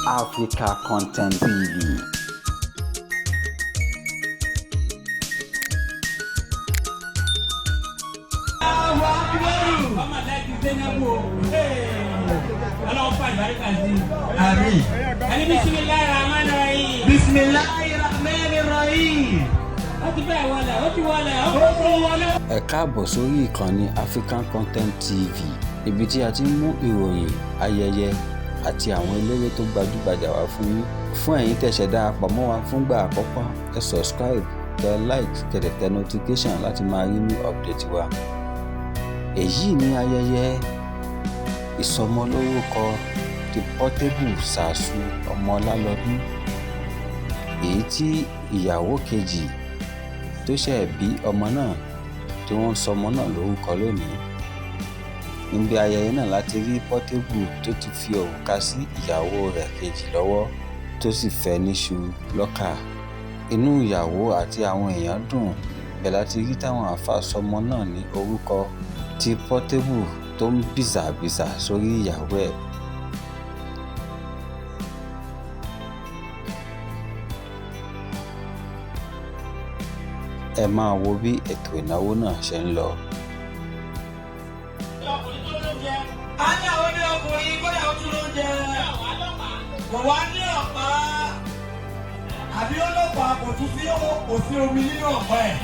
Africa Content TV. Ọmọ láti Zainabu o. Ọlọ́run fún àlùbáríkà sí i. Àmín. Ẹni bisimilayi rahman rahim. Bisimilahi rahman rahim. Ó ti bẹ́ẹ̀ wọlé, ó ti wọlé, ó ti wọlé. Ẹ káàbọ̀ sórí ìkànnì African Content TV, ibi tí a ti ń mú ìròyìn, ayẹyẹ àti àwọn eléré tó gbajúgbajà wá fún yín. Fún ẹ̀yin tẹ̀sẹ̀ darapọ̀ mọ́ wa fúngbà àkọ́kọ́, ẹ subscribe, tẹ like, kẹ́ tẹ notification láti máa rí ní update wa. Èyí ni ayẹyẹ ìsọmọlórúkọ ti Portable Sasu ọmọ Ọlálọmí, èyí tí ìyàwó kejì tó ṣẹ̀ bí ọmọ náà tí wọ́n ń sọmọ náà lórúkọ lónìí. Níbi ayẹyẹ náà láti rí Portable tó ti fi òrùka sí ìyàwó rẹ̀ kejì lọ́wọ́, tó sì fẹ́ níṣu lọ́kà. Inú ìyàwó àti àwọn èèyàn dùn. Ibẹ̀ láti rí táwọn àáfàá sọmọ náà ní orúkọ, tí Portable tó ń bìṣàbìṣà sórí ìyàwó ẹ̀. Ẹ máa wo bí ètò ìnáwó náà ṣe ń lọ. Ọkùnrin tó lóúnjẹ. A ní àwọn ní ọkùnrin kódà ó tún lóúnjẹ. Kò wá ní ọ̀pá. Àbí ọlọ́pàá kò tún sí, kò sí omi nínú ọ̀pá ẹ̀.